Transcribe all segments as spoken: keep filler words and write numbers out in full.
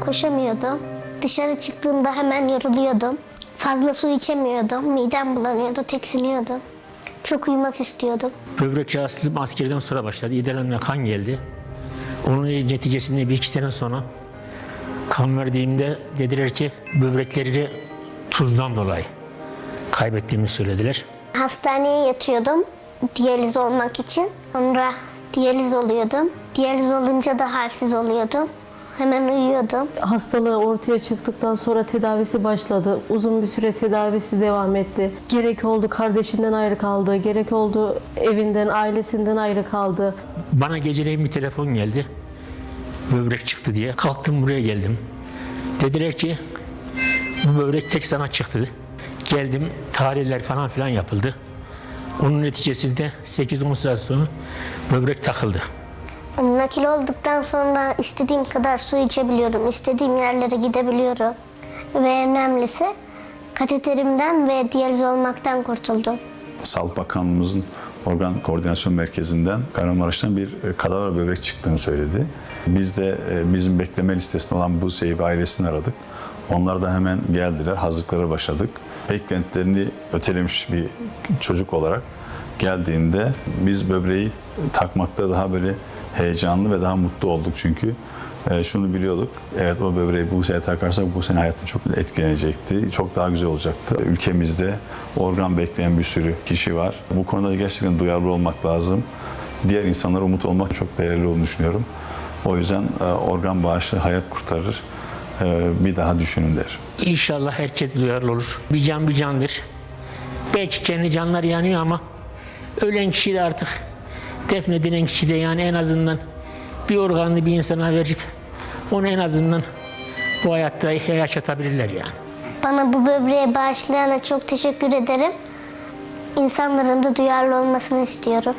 Koşamıyordum. Dışarı çıktığımda hemen yoruluyordum. Fazla su içemiyordum. Midem bulanıyordu, tiksiniyordu. Çok uyumak istiyordum. Böbrek rahatsızlığım askerden sonra başladı. İdalemde kan geldi. Onun neticesinde bir iki sene sonra kan verdiğimde dediler ki böbrekleri tuzdan dolayı kaybettiğimi söylediler. Hastaneye yatıyordum diyaliz olmak için. Sonra diyaliz oluyordum. Diyaliz olunca da halsiz oluyordum. Hemen uyuyordum. Hastalığı ortaya çıktıktan sonra tedavisi başladı. Uzun bir süre tedavisi devam etti. Gerek oldu kardeşinden ayrı kaldı, gerek oldu evinden, ailesinden ayrı kaldı. Bana geceleyin bir telefon geldi. Böbrek çıktı diye. Kalktım, buraya geldim. Dediler ki bu böbrek tek sana çıktı. Geldim, tahliller falan filan yapıldı. Onun neticesinde sekiz on saat sonra böbrek takıldı. Nakil olduktan sonra istediğim kadar su içebiliyorum, istediğim yerlere gidebiliyorum. Ve önemlisi kateterimden ve diyaliz olmaktan kurtuldum. Sağlık Bakanlığımızın Organ Koordinasyon Merkezi'nden Kahramanmaraş'tan bir e, kadavra böbrek çıktığını söyledi. Biz de e, bizim bekleme listesinde olan Buse'yi ve ailesini aradık. Onlar da hemen geldiler, hazırlıklara başladık. Beklentilerini ötelemiş bir çocuk olarak geldiğinde biz böbreği takmakta daha böyle heyecanlı ve daha mutlu olduk çünkü. E, şunu biliyorduk, evet, o böbreği Buse'ye takarsak Buse'nin hayatı çok etkilenecekti, çok daha güzel olacaktı. Ülkemizde organ bekleyen bir sürü kişi var. Bu konuda gerçekten duyarlı olmak lazım. Diğer insanlara umut olmak çok değerli olduğunu düşünüyorum. O yüzden e, organ bağışı hayat kurtarır. E, bir daha düşünün derim. İnşallah herkes duyarlı olur. Bir can bir candır. Belki kendi canları yanıyor ama ölen kişi de artık, defnedilen kişi de, yani en azından bir organını bir insana verip onu en azından bu hayatta yaşatabilirler yani. Bana bu böbreği bağışlayana çok teşekkür ederim. İnsanların da duyarlı olmasını istiyorum.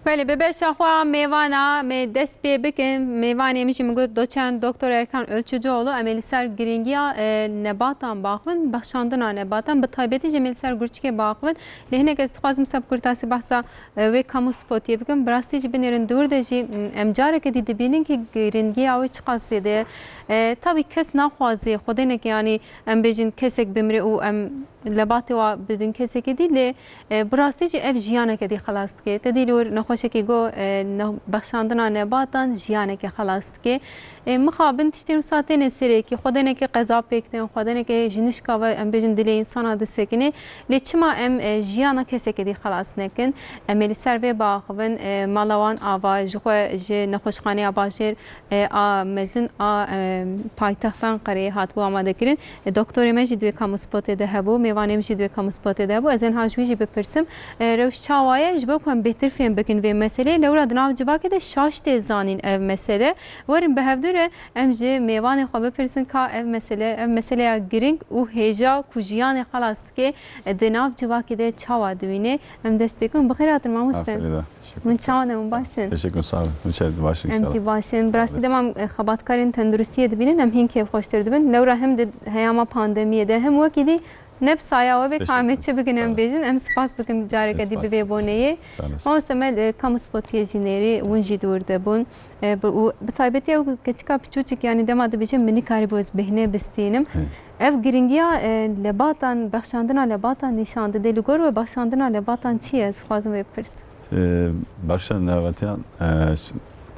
Belê, bi beşa xwe mêvana me dest pê bikin. Mêvanê min jî min got doçent Doktor Erkan Ölçücüoğlu, em ê li ser girîngiya, e, nebatan baxivin, bexşandina nebatan, bi taybetî jî em ê li ser gurçikê baxivin. Lê hinek ez dixwazim wisa bi kurtasî behsa, e, wê kamu spotiyê bikim. Bi rastî jî binêrin dûr de jî, m, em careke dî dibînin ki girîngiya wê çiqas zêde ye. E, tabî kes naxwaze xwedêneke, yanî em bêjin kesek bimire û em lebatê wa bidin kesekê dî, lê, e, bi rastî jî ev jiyaneke dî xelas dike. Te dî li wir nexweşekê got, e, ne-, bexşandina nebatan jiyaneke xelas dike. E, mixabin tiştên wisa têne serê kî, xwedêneke qeza pêk tên, xwedêneke ji nişka ve, em bêjin, dilê însana disekine. Lê çima em, e, jiyana kesekê dî xelas nekin? Em ê li ser vê biaxivin, e, mala wan ava, ji xwe ji nexweşxaneya bajêr, e, a mezin a, e, paytexta Enqereyê hatibû amadekirin. E, doktorê me jî di wê kamuspotê de hebû, mêvanê min jî di wê kamuspotê de hebû. Ez ê niha ji wî jî bipirsim, e, rewş çawa ye, ji bo ku em bêtir fêm bikin vê meseleyê. Lewra di nav civakê de şaş tê zanîn ev mesele. Werin bi hevdû re em ji mêvanê xwe bipirsin ka ev mesele, ev meseleya giring û hêja ku jiyanê xelas dike, e, di nav civakê de çawa dibîne. Em dest pê kin. Bi xêr hatin mamoste. Aferin. Teşekkür ederim. Hûn çawa ne, hûn baş in? Teşekkür, sağ olun. Hûn çawa, baş in inşallah. Em jî baş in. Sağ olasın. Bi rastî dema em, e, xebatkarên tenduristiyê dibînin, em hîn kêfxweştir dibin. Lewra hem di heyama pandemiyê de, hem wekî dî ne bi saya we bê ka em ê çi bikin, em bêjin. Teşekkür ederim. Sağ olasın. Em spas bikin careke dî bi vê boneyê. Spas. Sağ olasın. Mamoste me, e, kamuspotiyê jî nêrî, hûn jî dûr de bûn. E, bi, û bi taybetî ew keçika piçûçik, yanî dema dibêje min nikarîbû ez bêhnê bistînim. Hı. Ev giringiya, e, lebatan, bexşandina lebatan nîşan dide. Li gor we bexşandina lebatan çi ye? Ez dixwazim vê bipirsim. E, bexşa nebatiyan, e, ç-,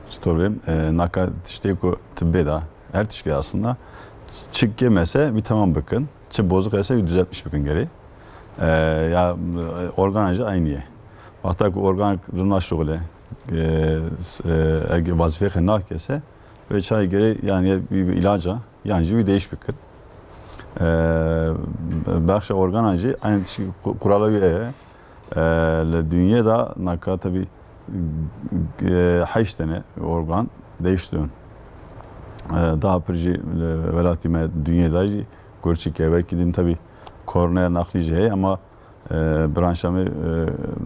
çitor bêm, e, naka tiştê ku tibbê da, her tişkê aslında, çi kêm ese bir tamam bikin, çi bozuk ese bir düzeltmiş bikin gerê. E, ya, e, organa jî aynı ye. Wexta ku organ rina şuxule, e, s-, e, ege vazifê xwe nakese, ve çay gerê, yani bir, bir ilaca, yani jî wî değiş bikin. E, bexşa organa jî aynı tişkî ku-, kurala wî ye. E, li dünyê de naka tabi, e, heşt tane organ değiştiriyor. E, daha pir jî li welatî me dünyê de jî gurçik e. Belkî din tabi koroner naqlî jî heye ama, e, branşa me, e,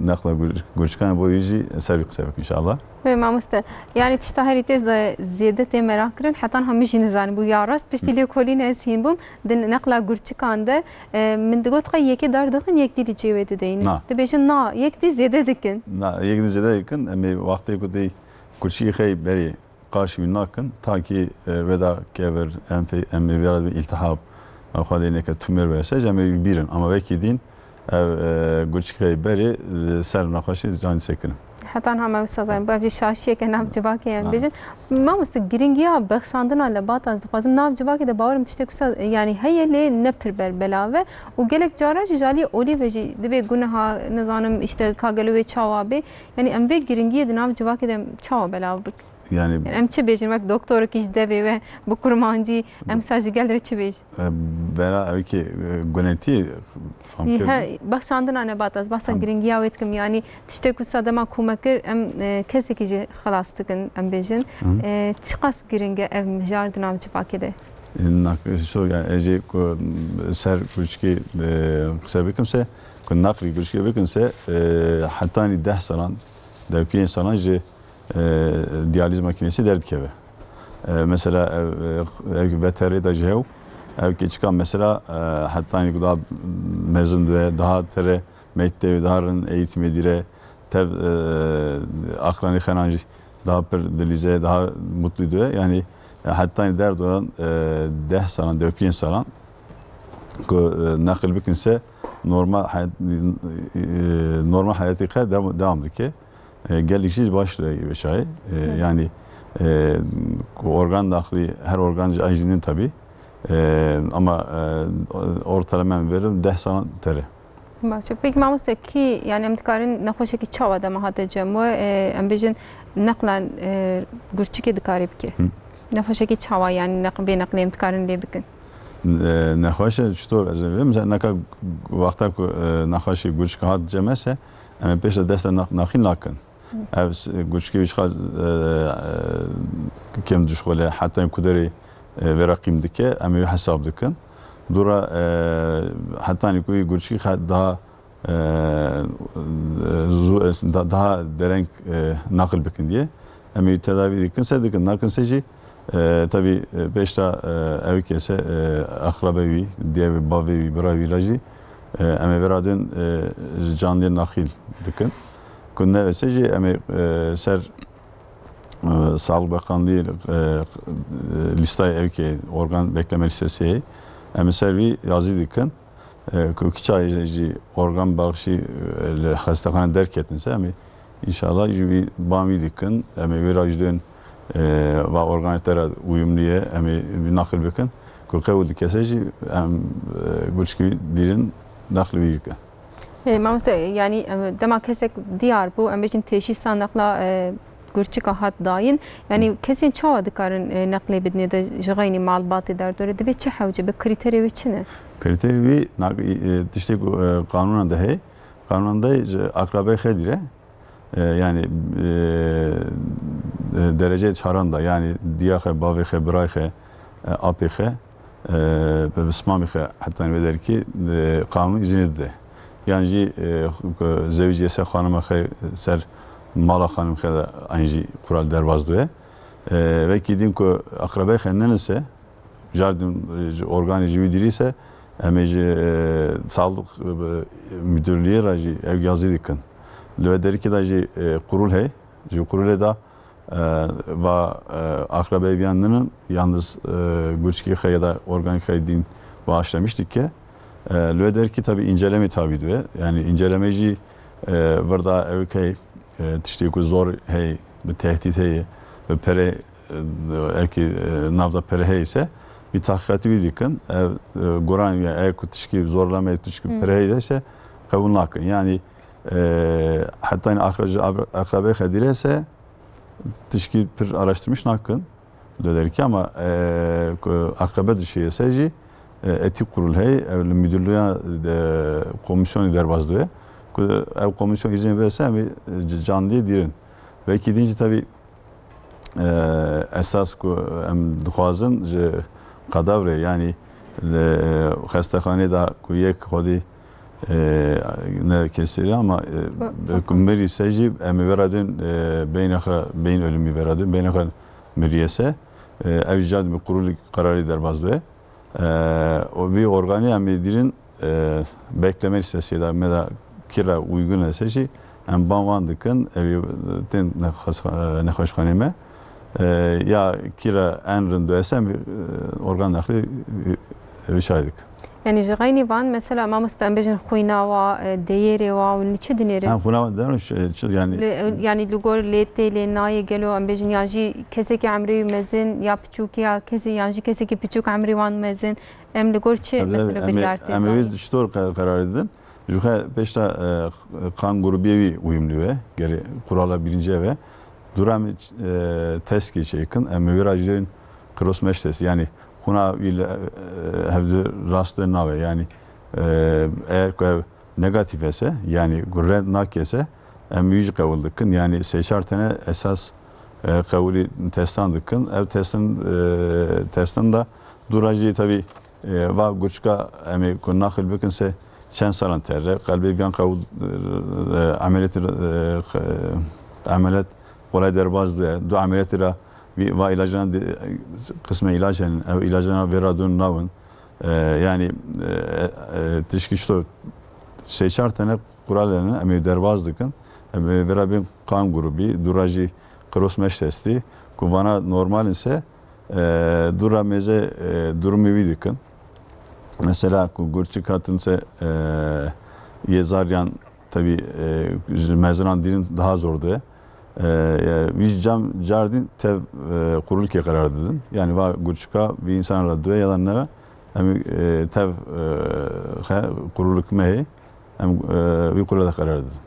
neqla gur-, gurçikan bo wî jî ser wî qise bikin inşallah. Wê mamoste, yani tişta herî tê ze-, zêde tê merak kirin, heta niha min jî nizanin bû ya rast, piştî lêkolînê ez hîn bûm. Di neqla gurçikan de, e, min digot qey yekê dar dixin, yek dî li cê wê dideynin. Na. Dibêjin na, yek dî zêde dikin. Na, yek dî zêde dikin. Em ê wextê ku dê gurçikê xey berê qarşî wî nakin. Ta kî, e, wê da kevir, em fê-, em ê vê re dibin îltihab, em xwe dê neke tumor wese, em ê wî bîrin. Ama wekî dîn, ev, e, gurçikê berê, e, ser nexweşî canî sekirin. Heta niha me wisa zanîn, bu ev jî şaşiyeke nav civakê em Ha. bêjin. Mamoste, giringiya bexşandina lebata, ez dixwazim nav civakê de bawerim tiştek wisa, yanî heye lê ne pir ber belav e. Û gelek cara jî ji alî olî ve jî dibê guneha, nizanim, işte, ka gelo wê çawa bê. Yanî em vê giringiyê di nav civakê de çawa belav bikin? Yanî Yani em çi bêjin wek doktorek ji devê we bi kurmancî, em sa ji gel re çi bêjin? E, bela ew ki, e, gunetî fam Yî, kir. he, bexşandina nebat, ez behsa Em giringiya wê dikim. Yanî tiştê ku sa dema ku me kir, em, e, kesekî jî xelas dikin, em bêjin. Hı. E, çiqas giring e ev mijar di nav civakê de? E, nak-, so, yani, ez jî ku ser gurçikî, e, qise bikim se, ku naqlî gurçikê bikim se, e, hetanî deh salan, deh pênc salan jî e, diyalîz makînesî derdikeve. E, mesela, ev, ev, ev veterê de ji hew, ev keçika mesela, e, hetanî ku daha mezin dibe, daha tere mektebê, daha rin eğitimê dîre, tev, e, aqranî xenan jî daha pir dilîze, daha mutlu dibe. Yani, e, hetanî derdoran, e, deh salan, deh pênc salan ku, e, neqil bikin se normal hayat, e, normal hayatê xwe devam, devam dike. E, gelek jî baş dibe wê çaxê. E, Hı. yani, e, organ daxilî, her organ ji ay jî nin tabii. E, ama, e, ortalama em verin deh salan tere. Baş e. Peki mamoste, kî, yani em dikarin nexweşekî çawa dema hate cem we, e, em bêjin neqlan, e, gurçikê dikare bike? Hı. Nexweşekî çawa, yani neq-, bê neqlê em dikarin lê bikin? E, nexweşe çitor ez ê vê? Mesela neka wexta ku, e, nexweşê gurçika hat cem e se, em ê pêş de dest de nax-, naxîn nakin. Hı. Ev s-, gurçikê wî çiqas, e, e, kêm dişxule, heta ku derê, e, vê reqîm dike, em ê wî hesab dikin. Dûra, e, hetanî ku wî gurçikî xe-, daha, e, zû-, e, da-, daha dereng, e, naqil bikin diye. Em ê tedavî dikin, se dikin, nakin se jî, e, tabii, e, pêşta, e, ew kese, e, akrabe wî, diye wî, bavê wî, bira wî re jî, e, em ê vera dön, e, ji can lê naxîl dikin. Ku ne wese jî em ê, e, ser, e, Sağlık Bakanlığı, e, lîstayê ew ke organ bekleme lîstesê, em ê ser wî yazî dikin. E, ku kiça jî organ baxşî, e, li xestexane derketin se, em ê înşallah ji wî ban wî dikin. Em ê wê ra ji dön, e, va organê te re uyumlu ye, em ê wî naqil bikin. Ku qewil dikese jî em, e, gurçikî dîrin naqil wî dikin. E, mamoste, yani, em, dema kesek diyar bû, em bêjin teşhîsa neqla, e, gurçika hat dayîn. Yani Hı. kesên çawa dikarin, e, neqlê bidinê de ji xeynî malbatê derdorê? Divê çi hewce be? Krîterê wê çi ne? Krîterê wî nak-, e, tiştê ku, e, qanûnan de heye. Qanûnan de ji akrabeyê xwe dîre. E, yani, e, e, dereceyê çaran de, yani diya xwe, bavê xwe, birayê xwe, e, apê xwe, e, bi bismamê xwe heta wê derkî, e, qanûn îzînê dide. Yan jî, e, ku zewicî ser xanima xwe, ser mala xanim xwe de eyn jî qural derbas dibe. E, wekî din ku akrabeyê xwe nenise, car din, e, ji organê ji wî dirî se, em ê ji, e, Sağlık, e, Müdürlüğü re jî ew yazî dikin. Li wê derkî de jî, e, kurul heye. Ji kurulê de, e, va, e, akrabeyê viyan ninin, yalnız, e, gurçikê xwe ya da organê xwe din bağışlamış dike. E, li wê derkî tabii inceleme tabi dibe. Yani inceleme jî, e, vir da ew key, e, tiştê ku zor heye, bi tehdît heye, bi pere, e, ew ki, e, nav da pere heye ise, bir tahkikatî wî dikin. Ev, e, goran ya ev ku tişkî zorlame, tişkî Hmm. pere heye ise, qebûl nakin. Yani, e, heta yine akra-, akrabeyê xwe dîre se, tişkî pir araştirmiş nakin. Li derkî ama, e, ku akrabe dişiyê se jî, e, etîk kurul heye, ew li müdürlüğe de komisyonî derbas dibe. Ku ew komisyon îzin vese em ê c-, canliyê dîrin. Wekî din jî tabii, e, esas ku em dixwazin ji qedavrê, yani li xestexanê de ku yek xwedî, e, ne kesî ama, e, Ku- ku mirî se jî em ê vera dên, e, beyna xwe, beyin ölümü vera dên, beyna xwe miriyê se, e, ev jî car bi kurulî qerarî derbas dibe. E, o bir organî em ê dîrin, e, bekleme listesê de me de kira uygun ese jî em ban wan dikin, ev ê tên nexweş-, e, nexweşxanê me. E, ya kî re en rind û esem, e, organ nexlî, e, e, şahidik. Yani ji xeynî van, mesela mamoste em bêjin xwîna wa, e, deyêrê wa, û li çi dinêrin? Ha, xwîna wa derin, ş-, ç-, yani Li, yani li gor lê tê lê nayê gelo em bêjin, yan jî kesekî emrê wî mezin ya piçûk ya kesê, yan jî kesekî piçûk emrê wan mezin, em li gor çi, Tabii, mesela em ê, biryar tê em ê dayî? Wî çitor qe-, qerar didin? Ji xwe pêşta, e, kan grubê wî uyumlu ve, gerê kurala birinci ve. Dura em, e, test kê çêkin, em ê wê ra jî dên Cross-Match test, yani xwîna wî li, e, hevdu rast nawe, yani, e, eğer ku ev negatif ese, yani ku red nakese, em wî jî qewil dikin, yani sê çar tane esas, e, qewilî testan dikin. Ev testin, e, testin da dura jî tabii E, va gurçika em ê ku naxil bikin se çend salan terre, qelbê viyan qewil, e, emeliyatê, e, xe-, emeliyat kolay derbaz diye, du emeliyatê ra vî, va ilacana di, qisme ilac henin, ev ilacana vê ra dûn nawin. E, yani, e, e, tişkî çito sê çar tane kural henin, em ê derbaz dikin. Em ê vê ra bên kan grubî, dû ra jî Cross-Match testî, ku vana normal in se, E, dû ra mêze, e, durumê wî dikin. Mesela ku gurçik hatin se, e, yê zar yan tabii, e, ji mezinan dîrin daha zor dibe. E, e, wî jî cam car dîn tev, e, qurulkê qerar didin. Yani va gurçika vî însan ra dibe ya da nebe, em, e, tev, e, xe qurulk mehê. Em, e, wî qule de qerar didin.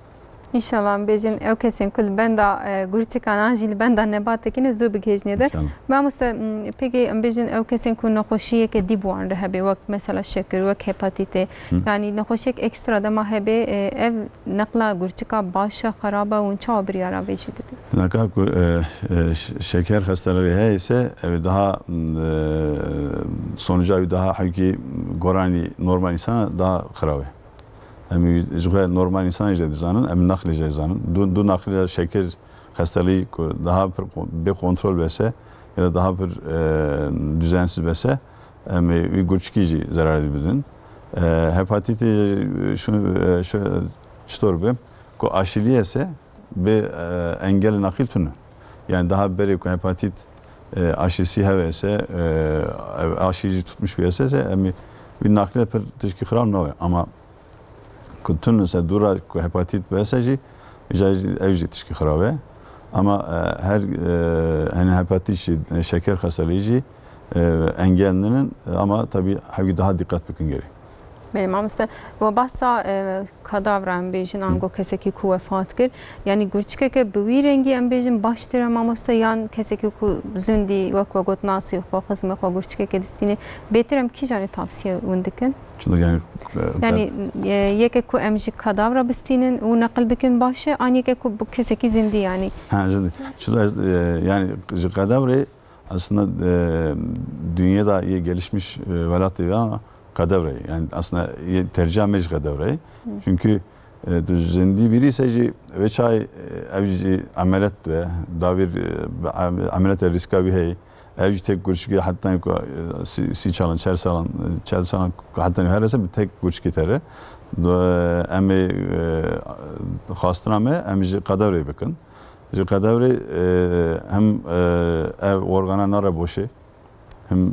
Înşallah em bêjin ew kesên ku li benda, e, gurçikan an jî li benda nebatekî ne zû bigihêjinê de. Înşallah. Mamoste, m, pêkê em bêjin ew kesên ku nexweşiyeke dî bi wan re hebe, wek mesela şekir, wek hepatîtê. Hı. Yanî nexweşiyek ekstra dema hebe, e, ev neqla gurçika baş e, xerab e, hûn çawa biryara vê jî didin? Naka ku, e, e, ş-, şeker xestelixê heye ise ev daha, m, e, sonuca wî daha hewkî goranî normal însana daha xirab e. Em ji xwe normal însan jî dizanin, em naqlê jî dizanin. Du, du naqlê şekir xestelî ku daha pir ko-, bê kontrol bese ya da daha pir, e, düzensiz bese, em ê wî gurçikî jî zerarê bidin. E, hepatîtê şunu, e, şu, çitor bi ku aşilî ese bi, e, engel naqil tune. Yani daha berê ku hepatit, e, aşisi heve ese, e, ev aşî jî tutmuş bir ese, em wî naqle pir tişkî xirab nawe. Ama ku tun se dûra ku hepatit bese jî, îca jî, ev jî tişkî xirab e. Ama, e, her, e, hani hepatit jî, e, şeker xestelî jî, e, engel ninin, e, ama tabii hewî daha dikkat bikin gerê. Belê mamoste, we bahsa, e, kadavra em bêjin, ango kesekî ku wefat kir. Yani gurçikeke bi wî rengî em bêjin baştir e mamoste, yan kesekî ku zindî wek we got nasî xwe, xizmê xwe gurçikeke distîne, bêtir em kîjanê tavsiye win dikin? Çilo yani, e, Yani, e, yeke ku em ji kadavra bistînin û neqil bikin baş e, an yeke ku bi kesekî zindî yani? Ha, zindî. Çilo, e, yani ji kadavrê aslında, e, dünyada iyi gelişmiş, e, welatê ya kadavre. Yani aslında iyi tercih me ji kadavre. Hı. Çünkü, e, tu zindî birî se jî vê çay, e, ev jî emelet ve davir, e, em-, emelete riska wî heye. Ev jî tek gurçikî heta ku, e, sî, sî çalan, çer salan, e, çel salan ku heta her ese bi tek gurçikî tere. Do, e, em ê, e, xwastina me, em ji qederê bikin. Ji qederê, e, hem, e, ev organa nare boşê, hem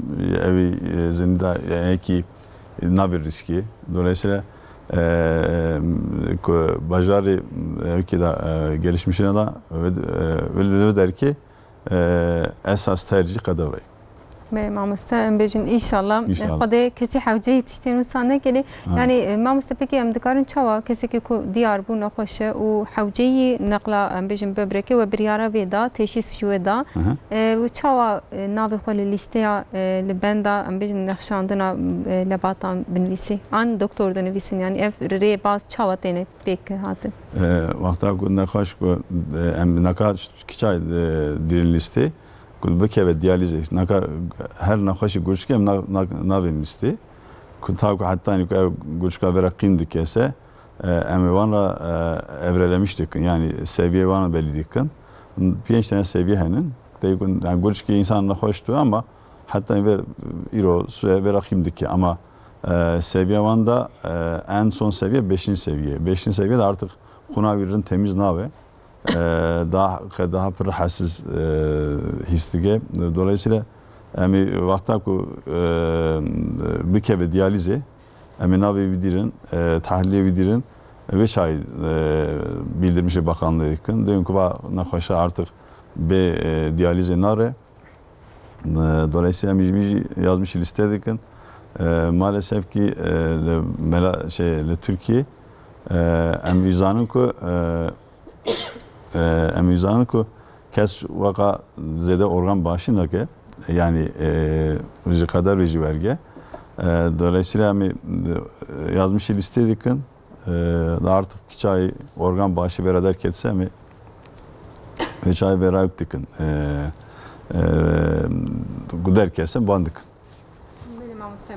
ev, e, zindî da, yani ki navê riskî. Dolayısıyla, e, ku bajarê, e, ki da, e, gelişmişine da ve, e, ve, ve derki, e, esas tercih qederê. Bê mamoste, em bêjin, înşallah, e, Înşallah. Xwedê kesî hewceyî tiştên wisa nekelê. Amin. Yani, e, mamoste, pekî em dikarin çawa kesekî ku diyar bû nexweş e û hewceyî neqla, em bêjin, böbrekê we biryara vê da, teşhîs ji wê da. Hı hı. E, û çawa, e, navê xwe li lîsteya, e, li benda, em bêjin, nexşandina, e, lebatan binivîsî? An doktor dinivîsin, yani ev rêbaz çawa têne pêk hatin? E, wexta ku nexweş ku, e, em neka kiça, e, dîrin lîstê, ku bikeve diyalîzê. Neka her nexweşî gurçikê em na-, na-, navên lîstê. Ku ta ku hetanî ku ev gurçika vera qîm dike se, e, em ê wan ra, e, evrelemiş dikin. Yani seviye wan belî dikin. Pênc tane seviye henin. Tey ku, yani gurçikê însan nexweş tu ama hetanî ver îro suye vera qîm dike. Ama, e, seviye wan da, e, en son seviye beşinci seviye. Beşinci seviye de artık xuna wî rind temiz nabe. e, daha, daha pir hessiz, e, hîs dike. Dolayısıyla em ê wexta ku, e, bikeve diyalîzê, em ê navê wî dîrin, e, tehlilê wî dîrin, vê çayî, e, bildirmişê bakanlığê dikin. Diyên ku va nexweşa artık bê, e, diyalîzê nare. E, dolayısıyla em ji vî jî yazmişî liste dikin. E, maalesef ki, e, li mela-, şey, li Tirkiyê, e, em jî zanin ku, e, e, em jî zanin ku kes weka zêde organ başî nake. Yani, e, ji qeder wê jî werge. E, dolayısıyla em, e, yazmışî liste dikin. E, artık kiçayî organ başî vera derketse mi? Kiçayî vera yük dikin. E, e, ku derketse ban dikin. Belê mamoste.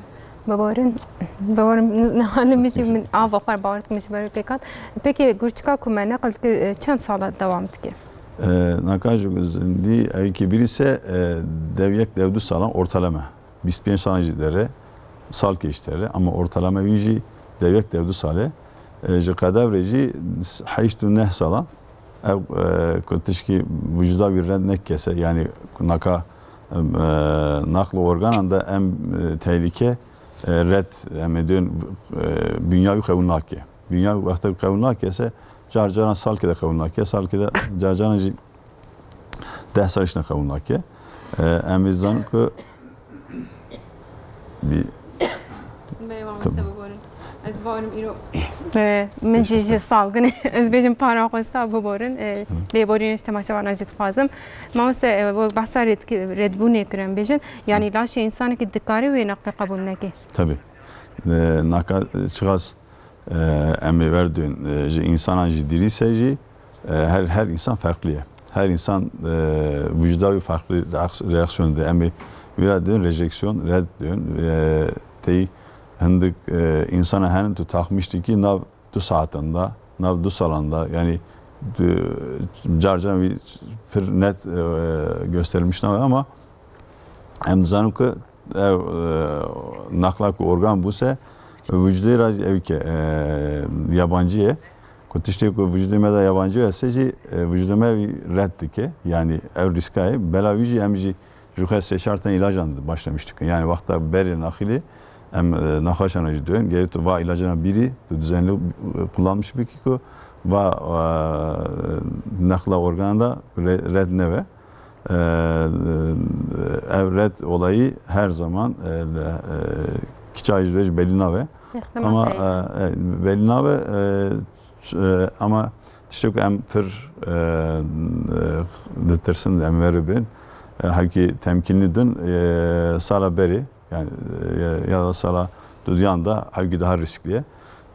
Babarin, babarin ne halim bir şey min ava xwar bawarit min ji ber pêkat. Peki gurçika ku me neqil kir, e, çend sala devam dike? E, naka ji zindî ew ki bir ise, e, dev yek dev du salan ortalama. Bîst pênc sal jî dere, salkê jî dere, ama ortalama wî jî dev yek dev du sal e. E, ji qedevrê jî heşt û neh salan ew, e, ku tişkî vücuda wî red nekese, yani naka, e, naql organan de em, e, tehlike, e, red, em ê dön, e, bînya wî qewûl nake. Bînya wexta qewûl nakese, car caran salkê de qewûl nake, salkê de car caran jî deh sal jî ne qewûl nake. E, em ê zanin ku bir... Belê mamoste, biborin. Ez bawerim îro. E, min jî ji salginê, ez bêjim para xwesta biborin. E, lêborînê ji temaşevanan jî dixwazim. Mamoste, e, we behsa rêdki-, rêdbûnê kir em bêjin. Yani laşê însanekî dikare wê neqlê qebûl neke? Tabii. E, naka, e, çiqas, e, em ê verdin, e, ji însanan jî dirîse jî, e, her, her insan farklı ye. Her insan, e, vücuda bir farklı reaks-, reaksiyon de. Em ê vira dön, rejeksiyon, red dön. E, tey hindik, e, insana henin tu takmıştı ki nav du saatinde, nav du salanda, yani, tu, car car bir pir net, e, gösterilmiş nav ama em dizanin ku ev, e, naqla ku organ bûse, vücudê ra ev ke, e, yabancı ye. Ku tiştê ku vücudê me de yabancı ye, se jî, e, vücudê me wî red dike. Yani ev riska ye. Bela wî jî em jî ji xwe sê çar tane ilacan başlamıştık. Yani wexta berê naxilê em, e, naxaşana jî dön. Gerê tu va ilacına biri, tu düzenli, e, kullanmış bikî ku va, e, naqla organa da re-, red neve. E, ev red olayı her zaman, e, e, kiçayî ji vê jî belî nabe. Ama, e, e, belî nabe, e, ç-, e, ama tiştê ku em pir, e, e, ditirsin, em veribin. E, hewkî temkînî din, e, sala berê, yani, e, ya da sala dudiyan da hewkî daha riskli ye.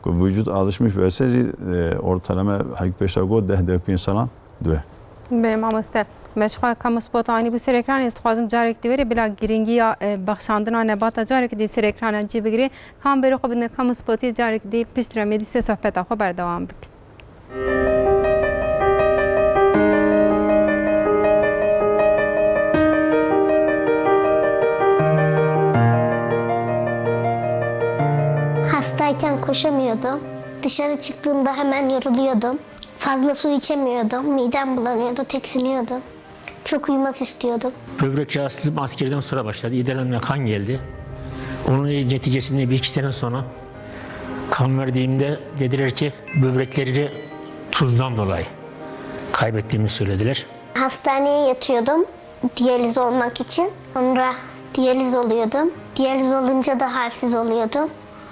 Ku vücut alışmış verse jî, e, ortalama hek peşa got deh deh pênc salan due. Belê mamoste. Me ji xwe kamu spot anî bû ser ekranê, ez dixwazim carek di wêrê bila girîngiya, e, bexşandina nebata carek dî ser ekranan cî bigirê. Kam berê xwe bidine kamu spotî, carek dî piştre me dîse sohbeta xwe berdewam bikin. Hastayken koşamıyordum. Dışarı çıktığımda hemen yoruluyordum. Fazla su içemiyordum. Midem bulanıyordu, tiksiniyordum. Çok uyumak istiyordum. Böbrek rahatsızlığım askerden sonra başladı. İdanemde kan geldi. Onun neticesinde bir iki sene sonra kan verdiğimde dediler ki böbrekleri tuzdan dolayı kaybettiğimi söylediler. Hastaneye yatıyordum diyaliz olmak için. Sonra diyaliz oluyordum. Diyaliz olunca da halsiz oluyordum.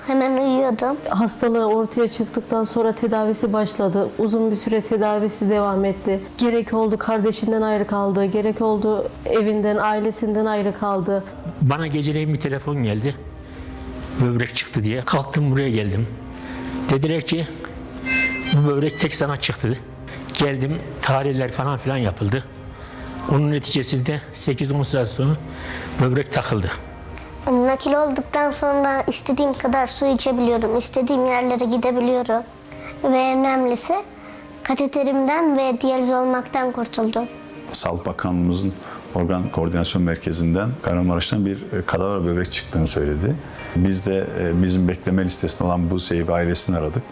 Hemen uyuyordum. Hastalığı ortaya çıktıktan sonra tedavisi başladı. Uzun bir süre tedavisi devam etti. Gerek oldu kardeşinden ayrı kaldı, gerek oldu evinden, ailesinden ayrı kaldı. Bana geceleyin bir telefon geldi. Böbrek çıktı diye. Kalktım, buraya geldim. Dediler ki bu böbrek tek sana çıktı. Geldim, tahliller falan filan yapıldı. Onun neticesinde sekiz on saat sonra böbrek takıldı. Nakil olduktan sonra istediğim kadar su içebiliyorum, istediğim yerlere gidebiliyorum. Ve önemlisi kateterimden ve diyaliz olmaktan kurtuldum. Sağlık Bakanlığımızın Organ Koordinasyon Merkezi'nden Kahramanmaraş'tan bir, e, kadavra böbrek çıktığını söyledi. Biz de, e, bizim bekleme listesinde olan Buse'yi ve ailesini aradık.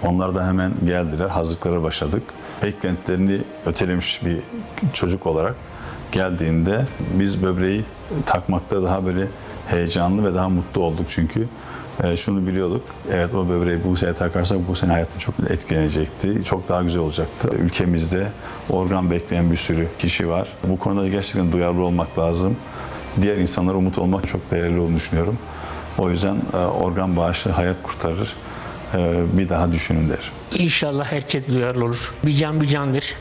Onlar da hemen geldiler, hazırlıklara başladık. Beklentilerini ötelemiş bir çocuk olarak geldiğinde biz böbreği takmakta daha böyle heyecanlı ve daha mutlu olduk çünkü. E, şunu biliyorduk, evet, o böbreği bu sene takarsak bu sene hayatım çok etkilenecekti, çok daha güzel olacaktı. Ülkemizde organ bekleyen bir sürü kişi var. Bu konuda gerçekten duyarlı olmak lazım. Diğer insanlara umut olmak çok değerli olduğunu düşünüyorum. O yüzden e, organ bağışı hayat kurtarır. E, bir daha düşünün derim. İnşallah herkes duyarlı olur. Bir can bir candır.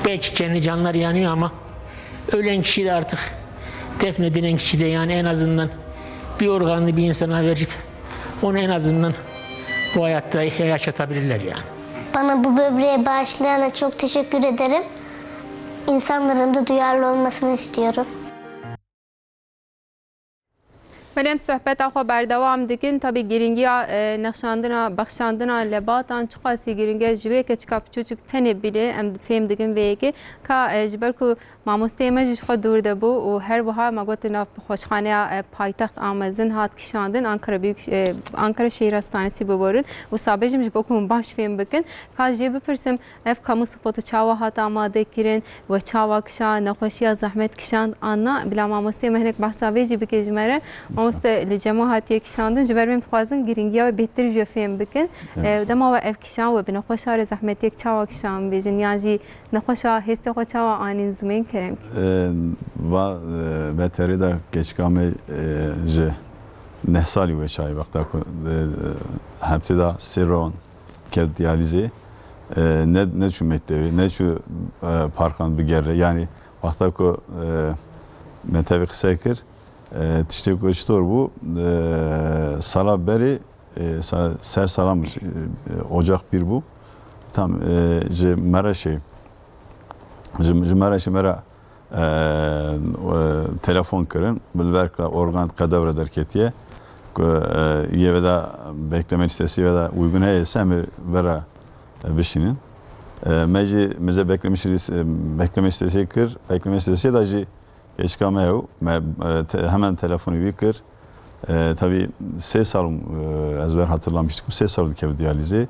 Belki kendi canları yanıyor ama ölen kişi de artık, defnedilen kişi de, yani en azından bir organını bir insana verip onu en azından bu hayatta yaşatabilirler yani. Bana bu böbreği bağışlayana çok teşekkür ederim. İnsanların da duyarlı olmasını istiyorum. Belê em sohbeta xwe berdewam dikin. Tabî girîngiya, e, nexşandina, bexşandina lebatan çiqasî girîng e, ji wê keçika piçûçik tenê bîle em fêm dikin vê yekê. Ka, e, ji ber ku mamosteyê me jî ji xwe dûr de bû û her wiha me got nav nexweşxaneya, e, paytext a mezin hat kişandin, Ankara Büyük, e, Ankara Şehir Hastanesi biborin. Wisa bêjim ji bo ku hûn baş fêm bikin. Ka jê bipirsim, Ev kamu spotu çawa hat amade kirin we çawa kişa nexweşiya zehmet kişand an na? Bila mamosteyê me hinek behsa vê jî bike ji me re. Mamoste, li cema hatiye kişandin, ji ber wê em dixwazin girîngiya wê bêhtir ji we fêm bikin. Evet. E, dema we ev kişan we bi nexweşa re zehmetiyek çawa kişan bêjin yan jî nexweşa hêstê xwe çawa anîn zimên kerem? E, va, e, veterê de keçika me, e, ji neh salî wê çayê wexta ku, e, heftê de sê ron kevt diyalîzê, e, ne, neçû mektevê, neçû, e, parkan bigere. Yanî wexta ku, e, me tevî qise kir, e, tiştê ku çitor bû, e, sala berê, e, sa-, ser sala min, e, e, ocak pîr bû. Tam, e, ji Mereşê, ji, ji Mereşê me re e, e, telefon kirin, bi li ber ka organ qedevre derketiye, ku, e, yê veda bekleme lîstesî veda uygun heye, se em ê vera, e, bişînin. E, me jî, me jî bekleme lîstesî, e, bekleme lîstesî kir, bekleme lîstesî de jî keçika me ew, me, e, te-, hemen telefonî wî kir. E, tabii sê sal, e, ez wer hatırlamıştım, sê sal dikeve diyalîzê,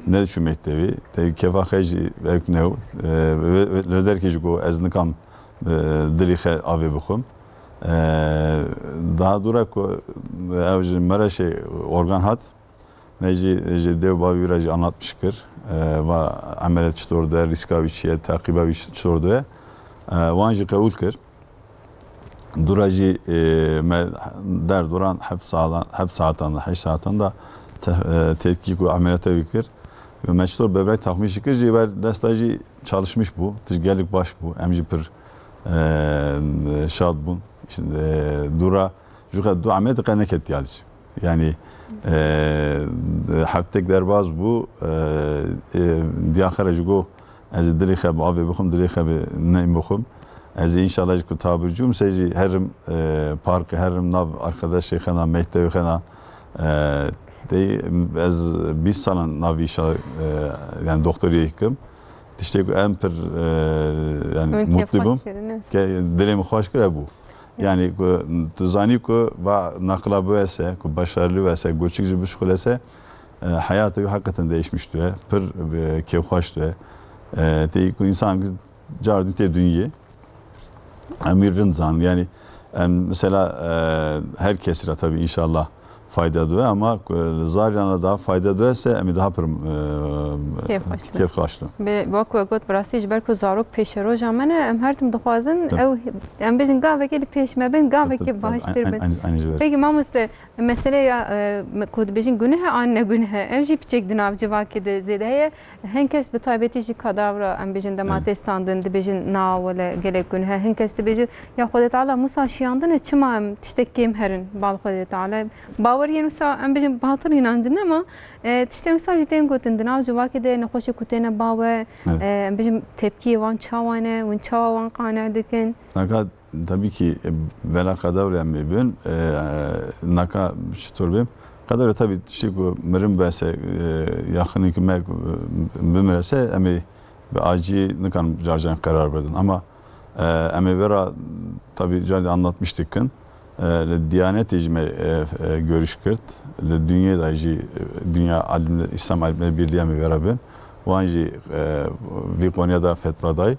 ne çû mektevî, te kefa xwe jî ew ne, e, ve, ve, ve derkê jî ku ez nikam, e, dilî xe avê bixwim. E, daha dûra ku ew ji Mereşê organ hat, me jî, jî dê û bavê wî re jî anlatmiş kir. E, va emeliyat çitor de, rîska wî çi ye, teqîba wî çitor de. E, wan jî qebûl kir. Dûra jî, e, me der duran heft saatan, heft saatan da, heşt saatan da te-, e, tetkîk û emeliyata wî kir. Me çitor böbrek takmış kir, jî ber desta jî çalışmiş bû. Tij gelek baş bû. Em jî pir, e, şad bûn. Şimdi, e, dûra, jû xe du emeliyat qe neket diyalîz. Yanî, e, heftek derbaz bû, e, e, diyaxere ji go ez ê dilê xe bi avê bixwim, dilê xe bi neyê bixwim. Ez ê înşallah ji ku tabircûm se jî herim, e, parkê, herim nav arkadaşê xena, mektevê xena, e, tey ez bîst salan nav îşa, e, yani doktoriyê dikim. Tiştê ku em pir, e, yani Min mutlu kêfxweş bûm. Kirin, ne? Ke-, dilê min xweş kir, ev bû. Yani ku tu zanî ku va naqila biwese, ku başarılı wese, goçik jî bişxulese, e, hayatê wî hakikaten değişmiş diye. Pir, e, kêfxweş diye. E, tê ku insan car din tê dünyê. Em wî rind zanin. Yani em mesela, e, her kesî re tabii inşallah fayda diye ama, e, zarîna daha fayda diyese em ê daha pir, e, Kêfxweş diye. Kêfxweş diye. Bi-, wek we got, bi rastî ji ber ku zarok pêşeroja me ne, em her tim dixwazin Tabii. Ew, em bêjin gavekê li pêş me bin, gavekê Tabii, tabii. baştir bin. Aynı, aynı, aynı ji ber. Peki mamoste, meseleya, e, me-, ku dibêjin guneh e an ne guneh e, ev jî piçek di nav civakê de zêde heye. Hin kes bi taybetî jî kadavra, em bêjin dema Evet. tê standin, dibêjin na wele gelek guneh e. Hin kes dibêjin ya Xwedê Teala Musa şiyandine, çima em tiştek kêm herin bal Xwedê Teala. Bawer yên wisa em bêjin batil înancin e, ama, e, tiştên wisa jî tên gotin, di nav civakê de nexweşê ku têne bawe, Evet. e, em bêjin tepkiyê wan çawa ne, hûn çawa wan qane dikin? Naka tabii ki, e, bela qedewrê em ê bin, e, naka çitor bêm. Qedewrê tabii tiştê ku mirin bese, e, yaxinî ki me, e, bimire se, em ê bi acî nikan carcan qerar bidin. Ama, e, em ê vera tabii carî anlatmıştık kin. E, li Diyanetê jî me, e, e, görüş kirt. Li dinyê de jî, e, Dünya Alimler, İslam Alimler Birliği em ê vera bin. Wan jî, e, vî konuya da fetva day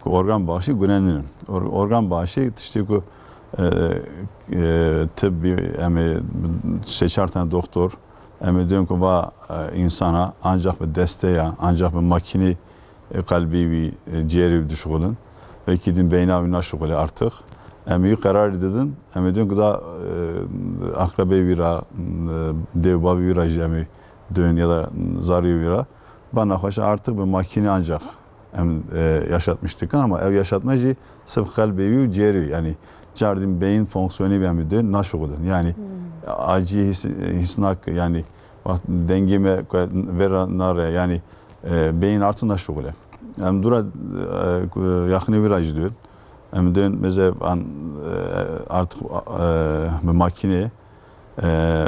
ku organ bağışı gunendin in. Or-, organ bağışı tiştê ku, e, e, tibbî em ê sê çar tane doktor, em ê dön ku va, e, insana ancak bi desteya, ancak bi makînê, e, qelbê wî, e, ciyerê wî dişuxulin. Wekî din beyna wî naşuxule artık. Em ê wî qerarî didin, em ê dön ku da, e, aqrebê wî ra, e, dê û bavê wî ra jî em ê dön ya da zariyê wî ra. Ba nexweşe artık bi makîne ancak em, e, yaşatmış dikin ama ev yaşatma jî sırf qelbê wî û ciyerê wî, yani cardin beyin fonksiyonê wî em ê dön naşuxulin. Yani acî his, his nak, yani wext dengê me ku vê ra nare, yani, e, beyin artık naşuxule. Em dûra, e, ku yaxinê wî ra jî dön. Em dön meze an, e, artık, e, bi makînê, e,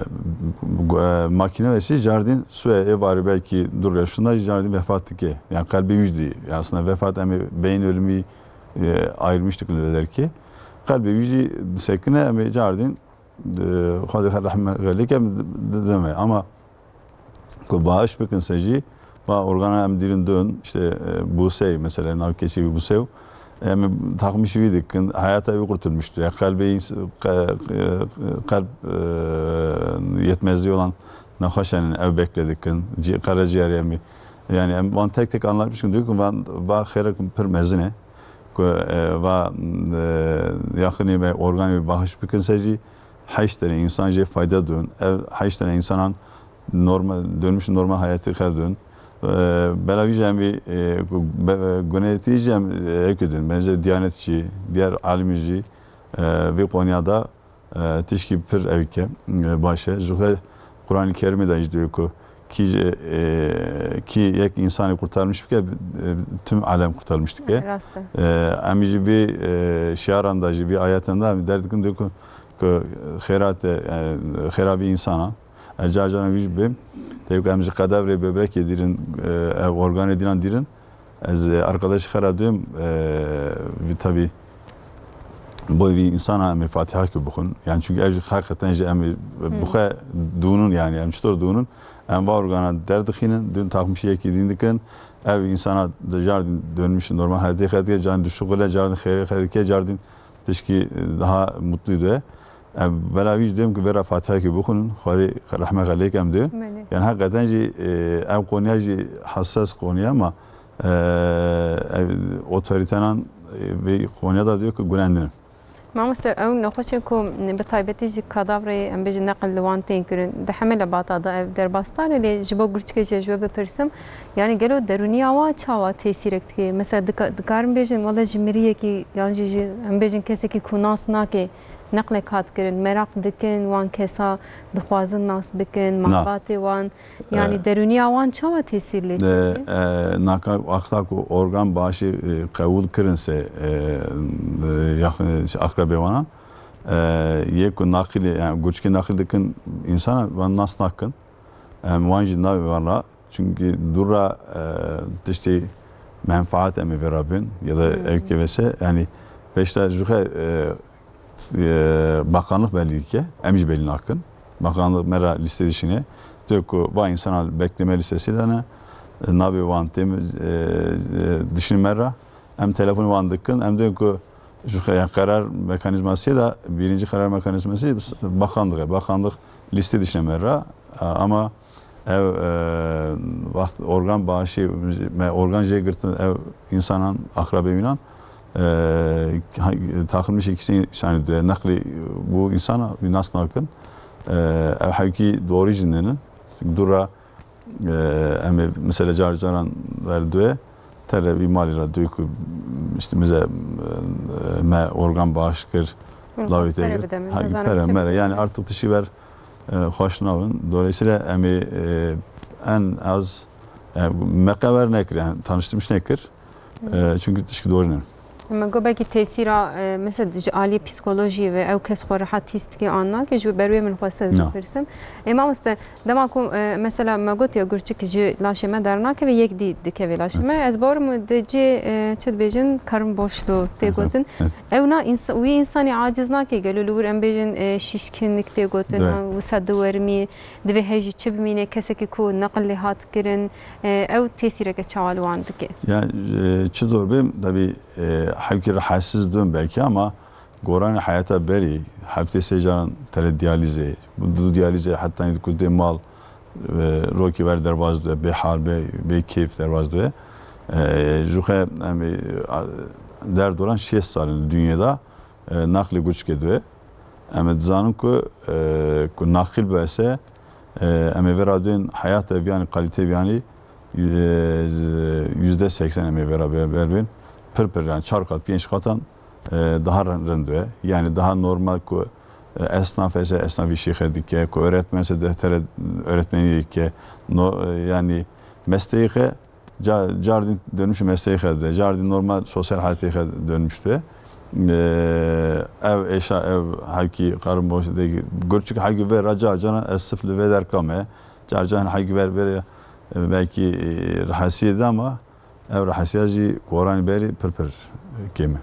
gu-, e, makîne ve şey cardin suye ê barî belkî dur yaşında cardin vefat dike. Yani qelbê wî jî dî. Yani aslında vefat em ê beyin ölümü, e, ayrılmıştık derki. Qelbê wî jî disekine em ê cardin, e, Xwedê xwe rehme xelê ke, d-, d-, deme. Ama ku bağış bikin se jî, va organa em dîrin dön, işte, e, Bûsey, mesela, nav kesî wî Bûsew, em takmış wî dikin, hayata wî kurtulmuştu. Ya, qelbê ins-, qe-, qe-, qelb, e, yetmezliği olan nexweşanên ev bekle dikin, ci-, karaciğer em, yani em van tek tek anlatmıştım, diyor ki van, va xêrek pir mezin e, ku, e, va, e, yaxinê me organê wî bağış bikin se jî, heşt tane insan jê fayda dön. Ev heşt tane insanan normal, dönmüş normal hayatê xwe dön. E, bela wî jî em vî, e, gu-, be-, e, gunetî jî em, e, ev dön. Bence Diyanet jî, diğer alimî jî, e, vî konuya da, e, tişkî pir ew ke, e, baş e. Ji xwe Kur'an-ı Kerimê de jî diyor ku kî, e, kî yek insanı kurtarmış bike, e, tüm alem kurtarmış dike. Rast e. E, em jî vî, e, şiaran da jî, vî ayetan da em derdikin diyor ku, ku xêrat e, e, xêra vî insana. Ez car caran wî jî bêm. Tevî ku em ji qedevrê böbrekê dîrin, e, ev organê dînan dîrin. Ez, e, arkadaş xera duyum, e, vî tabi boy vî insana em ê Fatiha ki bixwin. Yani çünkü ev jî hakikaten jî em ê Hmm. bixwe dûnun yani em çitor dûnun. Em va organa derdixînin, dûn takmişiyekî dîn dikin. Ev insana de jar dönmüş normal hayatê xwe dike, car din dişuxile, car din xêrê xwe dike, car din tişkî, e, daha mutlu due. Em bela wî jî dêm ku vera Fatihayekî bixwînin, Xwedê rehme xelêk em dê. Belê. Yani hakikaten jî, e, ev konuya jî hassas konuya ama, e, ev otorîtenan, e, vê konuya da diyor ku gunendin. Mamoste, ew nexweşên ku bi taybetî jî kadavrê, em bêjin neqil li wan tên kirin, di heme lebata de ev derbasdar e, lê ji bo gurçikê jî ji we bipirsim, yani gelo derûniya wan çawa tesîrek dike? Mesela dika-, dikarin bêjin, wele ji miriyekî, yan jî ji, em bêjin kesekî ku nas nake, neqlek hat kirin, meraq dikin, wan kesa dixwazin nas bikin, Na. malbatê wan, yani E, derûniya wan çawa tesîr lê e, dike? e, naka wexta ku organ başî, e, qewûl kirin se, e, e, yaxin, e, aqrebê wanan, e, yê ku naqilê, yani gurçikê naqil dikin, insana wan nas nakin. Em wan jî navê wan ra, çünkü dûra, e, tiştê menfaat em ê vê ra bin ya da Hmm. ev kevese, yani pêşta ji xwe, e, e, bakanlık belli dike, em jî belli nakin. Bakanlık me ra liste dişine. Diyor ku va insana bekleme listesi de ne, e, navê wan têm, e, e, dişin me ra. Em telefon wan dikin, em diyor ku ji xe-, yani karar mekanizması da birinci karar mekanizması bakanlık, bakanlık liste dişine me ra. E, ama ev, e, vaxt organ bağışı, me organ jê girtin, ev insanan, akrabê wînan, e, ha-, takılmış ikisi yani de nakli bu insana bir nas nakin. E, ev hevki doğru jindinin. Çünkü dura, e, em ê mesela car caran ver duye, tere bir mali ra diyor ki işte bize, e, me organ bağış kir, Hı, lavê te pere kir. Bidem, Ha, ne zaman pere, çi mere. Yani bidem. Artık tişi ver, e, hoş navin. Dolayısıyla em ê, e, en az, e, me qever nekir, yani tanıştırmış nekir. E, çünkü tişkî doğru ne. Me got belkî tesîra, e, mesela ji aliyê psîkolojiyê ve ew kes xwe rehat hîs dike an nake, ji ber wê min xwest ez Na. bipirsim. Ê mamoste, dema ku, e, mesela me got ya gurçik ji laşê me dernakeve, yek dî dikeve laşê me. Ez bawerim di cê, e, çi dibêjin, karın boşluğu tê gotin. Ew na însa-, wî însanî aciz nake gelo li wir em bêjin, e, şişkinlik tê gotin, Dê. ha, wisa diwerimî, divê hej jî çi bimîne, kesekî ku neqil lê hat kirin, e, ew tesîreke çawa li wan dike? Ya, e, çi zor bê, tabii, e, hevkî rahatsiz dibin belkî ama goranê heyata berî heftê sê caran tere diyalîzê, bu du diyalîzê heta ku dê mal, e, rokî wer derbaz dibe, bê hal, bê, bê keyf derbaz dibe. E, ji xwe em, e, a, derdoran şêst sal in li dinyê de, e, naqlê gurçikê dibe. Em ê dizanin ku, e, ku naqil bibe se, e, em ê vera duyên heyat ev yanî kalîte ev yanî, e, yüzde seksen em ê vera be-, ber bên. Pir pir yani çar kat, pênc katan, e, daha rin-, rind be. Yani daha normal ku, e, esnaf ese esnafî şîxe dike, ku öğretmen ese dehtere öğretmenî dike. No, e, yani mesleği Ca-, cardin dönmüş mesleği xwe de, cardin normal sosyal hayatê xwe dönmüştü. Ee, ev eşa, ev hevkî karın boş de, gurçik hevkî ve ra car cana ez sif li vê derkame. Car can hevkî ver, ver, e, belkî, e, rahatsız edi ama ev rahatsız jî goran beri pir pir kême.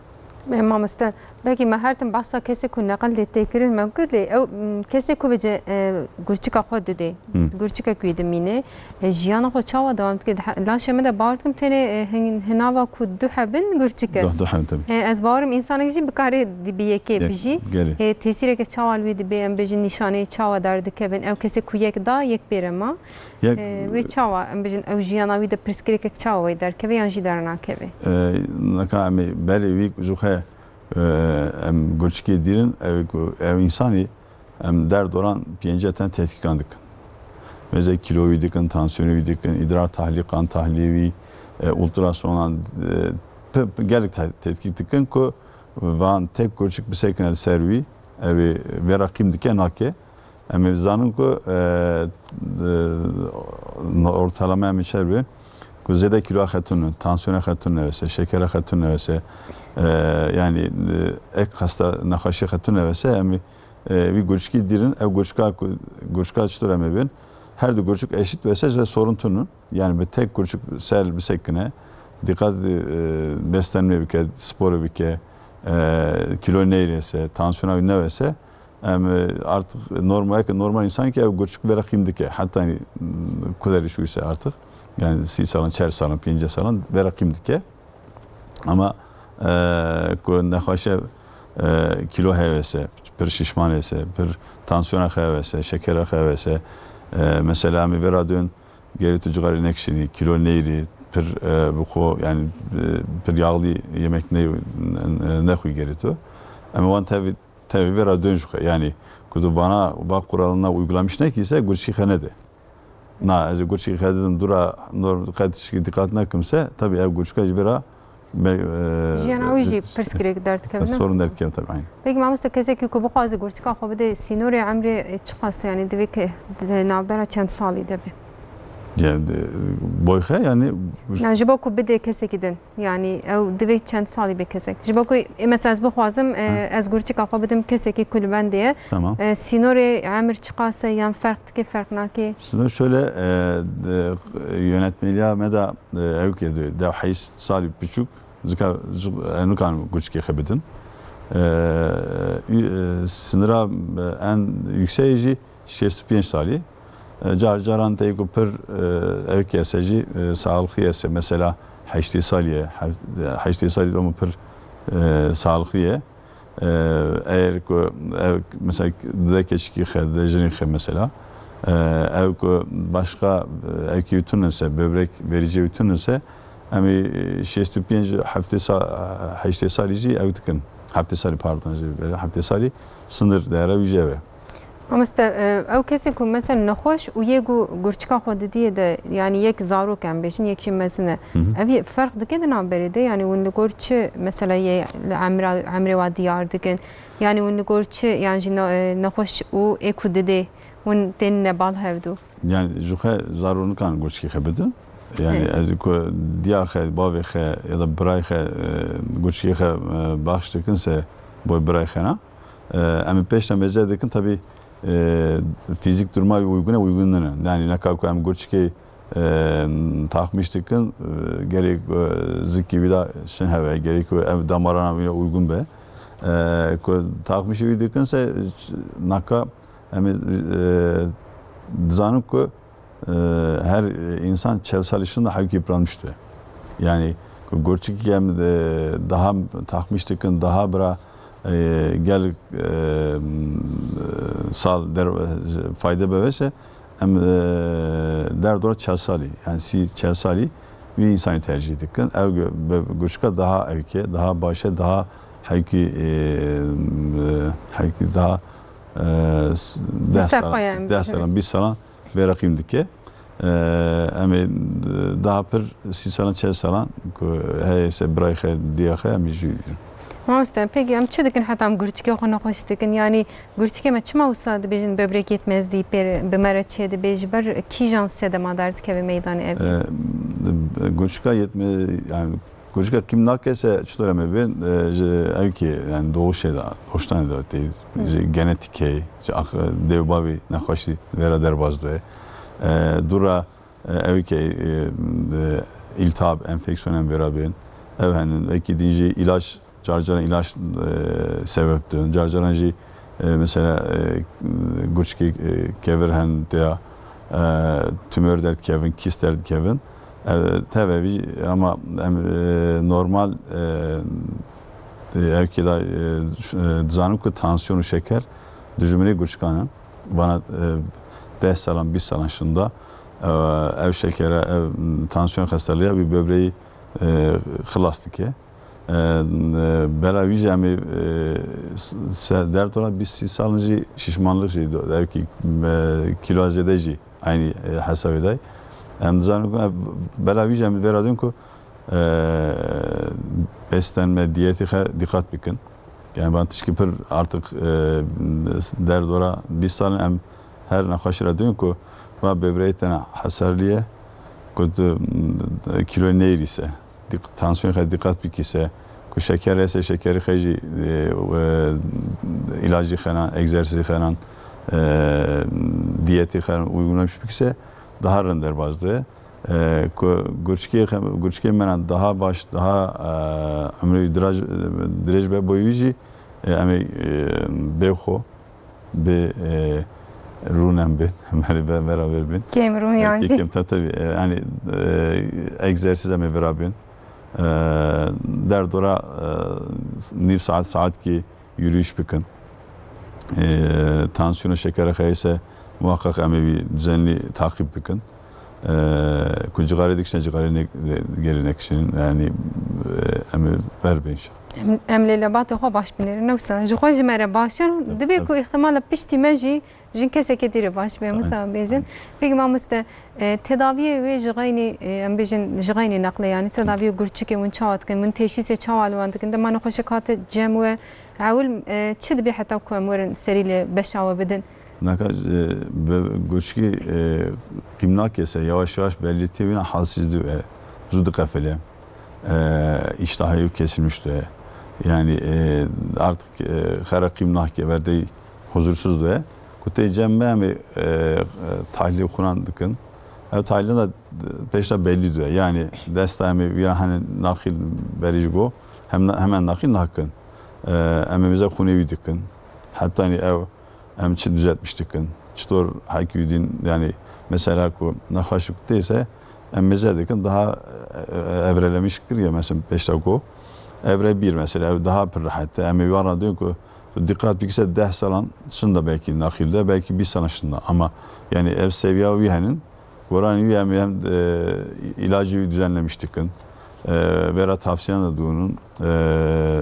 Ê mamoste, belkî me her tim behsa kesê ku neqil lê tê kirin me kir lê ew, m, kesê ku vêce, e, gurçika xwe didê, Hı. gurçika ku wî dimîne, e, jiyana xwe çawa dewam dike? Di he-, laşê min de bawer dikim tenê, e, hin-, hinava ku du hebin gurçik e. Du, du heb tabii. E, ez bawerim însanek jî bikarê di bi yekê Yek, bijî. gelê. E, tesîreke çawa li wî dibê, em bêjin nîşaneyê çawa derdikevin? Ew kesê ku yek da, yek pêre ma. Yek E, wê çawa, em bêjin ew jiyana wî de pirsgirêkek çawa wê derkeve yan jî dernakeve? E, neka em ê berê wî ji xwe, e, em gurçikê dîrin, ew ku, ew însanî em derdoran pêncî ten tetkîkan dikin. Mesela kîlo wî dikin, tansiyonê wî dikin, îdrar tahlî, qan tahliyê wî, e, ultrasonan, e, p-, p-, gelek te-, tetkîk dikin ku van tek gurçik bisekine li ser wî, ew ê vê re qîm dike, nake. Em ê bizanin ku, e, e, ortalama em ê çer be, ku zêde kîloya xetûn, tansiyona xetûn newese, şekera xetûn newese, e, yani, e, ek hasta nexweşiya xetûn newese, em ê, e, wî gurçikî dîrin, ew gurçika ku, gurçika çitur em ê bin, her du gurçik eşît wese, ji sorun tunun. Yani bi tek gurçik ser bisekine, dikkat, e, beslenme bike, spor bike, e, kilo neyrese, tansiyona wî newese, em, e, artık normal, normal insan ki ev gurçik vera qîm dike. Hatta yani, m, kuder şu ise artık. Yani sî salan, çer salan, pênce salan vera qîm dike. Ama, e, ku nexweşe, e, kilo hevese, pir şişman ese, pir tansiyona xwe hevese, şekera xwe hevese, e, mesela em ê vera dön, Gerê tu cixarê nekişînî, kîlo neyirî, pir, e, bi xwe, yani, e, pir yağlı yemek ne-, ne-, nexwî gerê tu. Em wan tevî, tevî vê re dön ji xwe. Yani, ku tu vana, va kuralına uygulamış nekî se, gurçî xwe nede. Na, ez ê gurçî xwe didim, dura, nor-, qet tişkî dîqat nekim se, tabii ev gurçika ji vê re Be-, e, Jiyana wî jî e, pirsgirêk derdikevin, ne? Sorun derdikevin tabii, aynen. Peki mamoste, kesekî ku bixwaze gurçika xwe bide, sînorê emrê, e, çiqas e, yani divê ke di navbera çend salî de be? Ya, de, boy xwe yani Yani ji bo ku bide kesekî din, yani ew divê çend salî be kesek? Ji bo ku, e, mesela ez bixwazim, e, Ha. ez gurçika xwe bidim kesekî ku li bendê ye, Tamam. e, sînorê emir çiqas e yan ferq dike, ferq nake? Şimdi şöyle, e, de, yönetmeliğe me de, e, ew ke de, de heşt salî piçûk, Zika, zik-, e, nikarin guçikê xwe bidin. E, ü-, e, sınıra, e, en yükseği jî şêst û pênc salî. E, car caran tey ku pir, e, ev kese jî, e, sağlıklı ese, mesela heştê salî ye, he-, heştê salî ama pir, e, sağlıklı ye. E, eğer ku ev, mesela dide keçikî xe, dide jinî xe mesela, e, ev ku başka, e, ev ki tun ise, böbrek verici tun ise, Em ê şêst û pênc heftê sa-, heştê salî jî ew dikin. Heftê salî, pardon, jî, heftê salî sınır değeri wî jî ev e. Mamoste, e, ew kesên ku mesela nexweş û yê ku gurçika xwe didiyê de, yani yek zarok em bêjin, yek jî mezin e. Hı hı. Ev yê ferq dike di navberê de, yani hûn li gor çi mesela yê li emra, emrê wa diyar dikin? Yani hûn li gor çi, yan jî ne-, e, nexweş û ê ku didê hûn tên ne bal hevdû? Yani ji xwe zarok nikarin gurçikê xwe bidin. Yani He. ez ku diya xe, bavê xe ya da birayê xe, e, gurçikê xe, e, baxş dikin se boy birayê xe na. E, em ê pêş de mêze dikin, tabii, e, fizik duruma uygun e, uygun nine. Yani neka ku em gurçikê, e, takmiş dikin, e, gerek, e, zikî wî da şin heve, gerek ku ev damarana wî uygun be. E, ku takmişê wî dikin se naka em, e, dizanin ku, e, her insan çel salî şin de hewkî piranmiş dibe. Yani ku gurçikî em, e, daha takmiş dikin, daha bira, e, gel, e, sal der, fayde bevese em, e, derdora çel salî, yani sî çel salî wî insanî tercih dikin. Ev gu-, be-, gurçika daha ewke, daha başe, daha hewkî, e, e, hewkî daha, e, s-, deh Ser salan, xwe ye em deh bişerin. salan, bîst salan vê reqîm dike. E, em ê daha pir sî salan, çel salan ku heye se birayê xe, diya xe, em ê jû dirin. Mamoste, peki em çi dikin heta em gurçikê xwe nexweş dikin? Yani gurçikê me çima wisa dibêjin böbrek yetmezliği pê bi me re çê dibe, ji ber kîjan sedema derdikeve meydanê ev? E, gurçika yetme, yani gurçika qîm nake se çitor em ê bên, e, ji ewkê, yani doğuşê de, hoştanê de tê, Hı. ji genetîkê, ji ax-, dê û bavî nexweşî vera derbas doye. E, dûra, e, ewkê, e, e, îltihab, enfeksiyon em vera bên. Ev henin, wekî din jî îlaç, car caran îlaç, e, sebep dibin. Car caran jî, e, mesela, e, gurçikê, e, kevir hen têya, e, tümör derdikevin, kîst derdikevin. E, tevevî ama em, e, normal, e, e, ewkê de, e, ş-, e, dizanin ku tansiyon û şeker dijminê gurçikan in. Vana, e, deh salan, bîst salan şinda, e, ev şekere, ev, m, tansiyon xesteliya wî böbreği, e, xilas dike. E, e, bela wî jî em ê, e, s-, se-, derdora bîst sî salin jî şişmanlik jî do-, ev kî, e, kîloya zêde jî aynî, e, hesabê de. Em dizanin ku ev bela wî jî em vera dûn ku, e, beslenme, diyetê xe dîqat bikin. Yani van tişkî pir artık, e, derdora bîst salin em her nexweşî re dûn ku va böbreğê te ne hesarliye, ku tu, e, kîloyê neyirî se. Dik-, tansiyonê xwe dîqat bikî se, ku şeker hese, şekerî xwe jî, e, e, îlacî xenan, egzersîzî xenan, e, diyetî xenan, uygunamiş bikî se, daha rind derbas dibe. E, ku gurçikê xe-, gurçikê me re daha baş, daha, e, ömrü diraj-, dirêj be, boy wî jî, e, em ê, e, bê xwe. Bi, e, rûnem bin, em herî be-, beraber bin. Kêm rûn E, yan kê-, jî. Kêm, tabii, tabii. E, yani, e, egzersiz em ê bera bin. E, derdora, e, nîv saet, saet ki yürüyüş bikin. E, tansiyonu, şekeri xeyse muhakkak em ê wî düzenli takip bikin. E, ku cixarê dikişine cixarê ne-, geri nekişin. Yani, e, em ê ber bin inşallah. Em, em lê lebatê xwe baş binêrin. Ne wisa, ji xwe ji me re baş in. Tabii, Dibê tabii. ku îhtimala piştî me jî jin kesekê dî re baş be, Tabii. wisa bêjin. Aynen. Peki mamoste, e, tedaviyê wê ji xeynî, e, em bêjin ji xeynî neqle, yani tedaviyê gurçikê hûn çawa dikin, hûn teşhîsê çawa li wan dikin? Dema nexweşek hate cem we, ewil, e, çi dibe heta ku em werin serî li beşa we bidin? Naka, e, be-, gurçikî, e, qîm nake se, yavaş yavaş belirtiye wîna halsizliği, e, zû diqefile. E, iştahı kesilmiş de. Yani, e, artık, e, xera qîm nake, verdey huzursuz de. Ku tê cem me em ê, e, e, tahlîl xunan dikin. Ev tahlîl de pêş de belli de. Yani desta em ê vîra hani naxîl berî ji go, hem, hemen naxîl nakin. E, em ê bize xunê wî dikin. Heta ni ev em çi düzeltmiş dikin? Çitor hekî din, yani mesela ku nexweşik têse, em mêze dikin, daha, e, e, evrelemiş kiriye, mesela pêşta ku evre bir mesela, ev daha pir rehet e. Em ê wan re dikin ku tu dîqat bikise deh salan şinda belkî naxîl de, belkî bîst salan şinda. Ama yani ev seviya wî henin, goranî wî em, em, e, ilacı wî düzenlemiş dikin. E, vera tavsiyan da dûnin. E,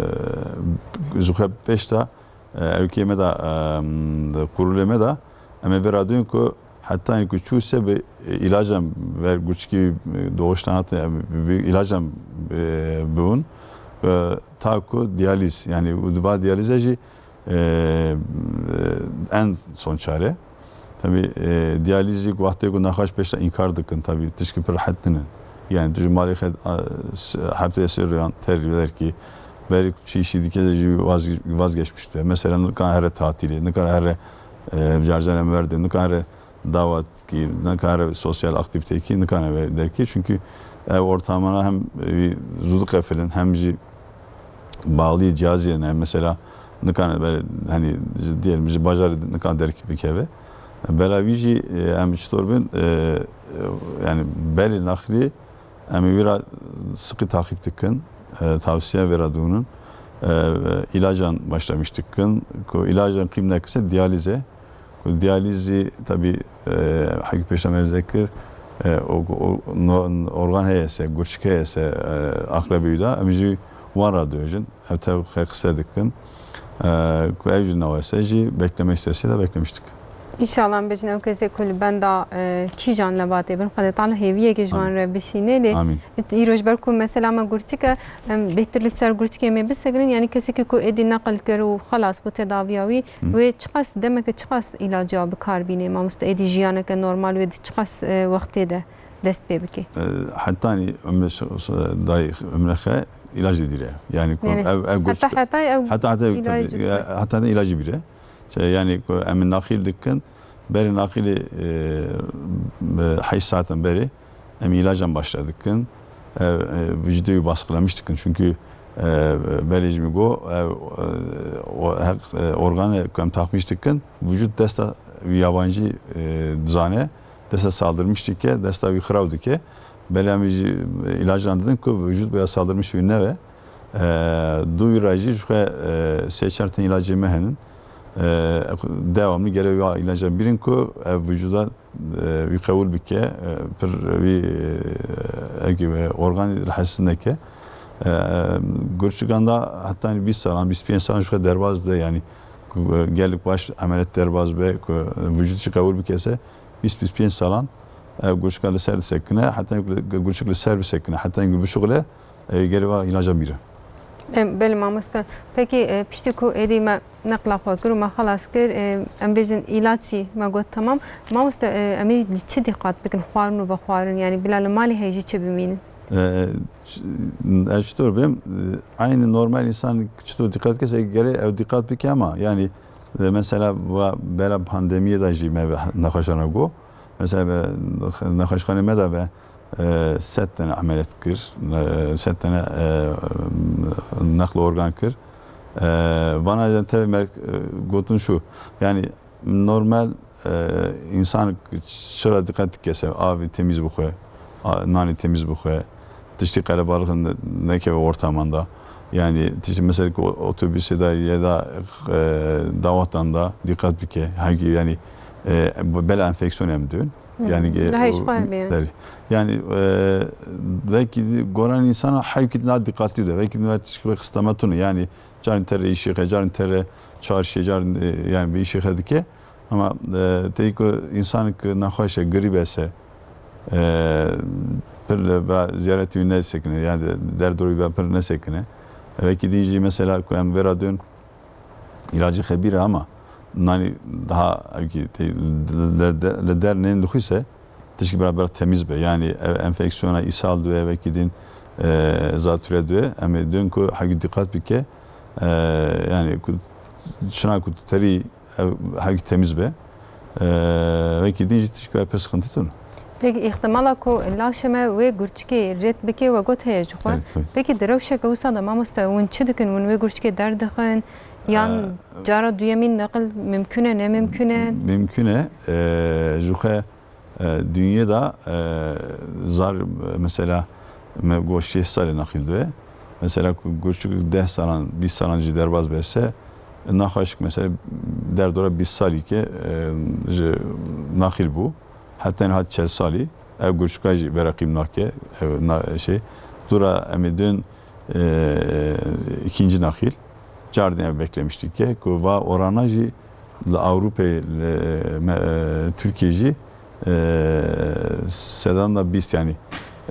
ji xwe pêşta e, ewkê me de, e, kurulê me de, em ê vê radyoyên ku heta ku çû se bi, e, îlacan ver gurçikî, e, doğuştan hatin, e, bi, bi îlacan, e, bibûn, e, ta ku diyalîz, yani û diva diyalîze jî, e, e, en son çare. Tabii, e, diyalîz jî wextê ku nexweş pêşta înkar dikin, tabii tişkî pir rehet nînin. Yani tu ji malê xwe, a, s-, heftê sê royan terî derkî, berî çi îşî dike jî vaz-, vazgeçmiş dibe. Mesela nikare here tatilê, nikare here, e, carcane merdê, nikare dawetkî, nikare sosyal aktiviteyekî, nikare ve derkî. Çünkü ev ortamana hem, e, zû diqefilin, hem jî bağlı cihaziyê ne. Mesela nikare, hani, diyelim, ji bajarê nikare derkî bikeve. Bela wî jî, e, em çitor bin, e, e, yani berê naxilî em ê wî ra siqî taxîb dikin, e, tavsiye vê ra dûnin. E, îlacan başlamiş dikin. Ku îlacan qîm nekise diyalîz e. Ku diyalîzî tabî, e, hekî pêşa me zikir, e, o, o, no, organ heye se, gurçik heye se, e, aqrebê wî da, em jî wan ra dibêjin. Ev tev qise dikin. E, ku ev jî newese jî bekleme listesê de beklemiş dikin. Înşallah em bêjin ew kesê ku li benda, e, kîjan lebatê bin, Xwedê Teala hêviyekê ji wan Amîn. re bişîne. Lê Amîn. îro ji ber ku mesela me gurçik e, em bêhtir li ser gurçikê me bisekinin, yani kesekî ku êdî neqil kir û xelas bû tedaviya wî, Hı. wê çiqas demeke çiqas îlaca bi kar bîne, mamoste, êdî jiyaneke normal wê di çiqas, e, wextê de dest pê bike? E, hetanî umre s-, s-, dayê umre xe îlac didire. Yani ku Nere? ev, ev Heta, gurçik-, heta ev heta, heta, îlacı tabii, dikir. e, heta ne ilacı bire. Şey, yani ku em naxil dikin, berê naxilê, e, bi heşt saatin berê em îlacan başla dikin. E, e, vücudu baskılamış dikin. Çünkü, e, berê ji min got, e, e, o, heq, e, organê ku em takmiş dikin, vücut desta wî yabancı, e, dizane, desta saldırmış dike, desta wî xiraw dike. Belê em jî îlacan didin ku vücut biraz saldırmış wî nebe. E, dû wî ra jî ji xwe, e, sê çar tên îlacê me henin. E, devamlı gere wî îlacan birin ku ev vücuda, e, wî qewul bike, e, pir wî, e, ev gibi organ rahatsız neke. E, gurçikan da heta bîst salan, bîst pênc salan ji xwe derbaz de, yani ku, e, gelek baş emeliyat derbaz be, ku vücut jî qewul bikese, bîst, bîst pênc salan, e, gurçika li ser disekine, heta ku gurçik li ser bisekine, heta ku bişuxile, e, gere va îlaca mîre. Em, belê mamoste. Pekî, e, piştî ku êdî me neqla xwe kir û me xelas kir, e, em bêjin îlaç jî me got temam. Mamoste, e, em ê li çi dîqat bikin xwarin û vexwarin? Yani bila li malê heye jî çi bimînin? E, ç-, ez çitor bêm, e, aynı normal insan çitor dîqat dike, gere ew dîqat bike ama yani, e, mesela va bela pandemiyê de jî me ve nexweşana got. Mesela be, nexweşxanê me de be, e, sed tane emeliyat kir, e, sed tane, e, neql organ kir. E, vana de tevî me, e, gotin şu, yani normal, e, insan çira dîqet dike se avê temiz bixwe, a, nanê temiz bixwe, tiştî qelebalix ne-, nekeve ortaman da. Yani tiştî mesela ku otobüsê de ya da, e, dawatan da dîqet bike. Hangi yani, e, bu bela enfeksiyon em dön. Hmm. Yani, e, Daha o, iş var bir yani. Tabii. Yani, e, belki goran insana hevkî daha dikkatli de. Belki de tiştî kıstametunu yani carîn tere îşê xe, carîn tere çarşê, carîn, e, yani bir îşê xe dike. Ama, e, tey ku însan ki nexweş e, girîb e se, e, pir li ba ziyaretî wî nesekine, yani derdorî ve pir nesekine. Evekî din jî mesela ku em vera dön îlacî xebîr e ama nanî daha evkî tey li, li, li der nên dixwîse, tişkî beraber temiz be. Yani ev enfeksiyona îsal dû, evekî din, e, zatûre dû. Em ê dön ku hegî dîqat bike. E, yani ku çina ku tu terî ev hevkî temiz be. E, wekî din jî tişkî pir sıkıntı tun. Peki ihtimala ku laşê me wê gurçikê red bike we got heye ji xwe. Evet, evet. Peki di rewşeke wisa de mamoste hûn çi dikin? Hûn wê gurçikê derdixin? Yan Ee, cara duyemîn neqil mimkun e, ne mimkun e? Mimkun e. E, ji xwe, e, dünyê de, e, zar, e, mesela me got şêst salê nexil dibe. Mesela ku gurçik deh salan, bîst salan jî derbaz bese, naxaşik mesela derdora bîst salî ke, e, ji naxil bû, heta niha çel salî, ev gurçika jî bereqîm nake, ev na-, şey, dura em ê dön, e, ikinci naxil, cardin ev beklemiştik ke, ku va orana jî li Ewropê, li, me, e, Türkiye jî, e, sedan da bîst yani,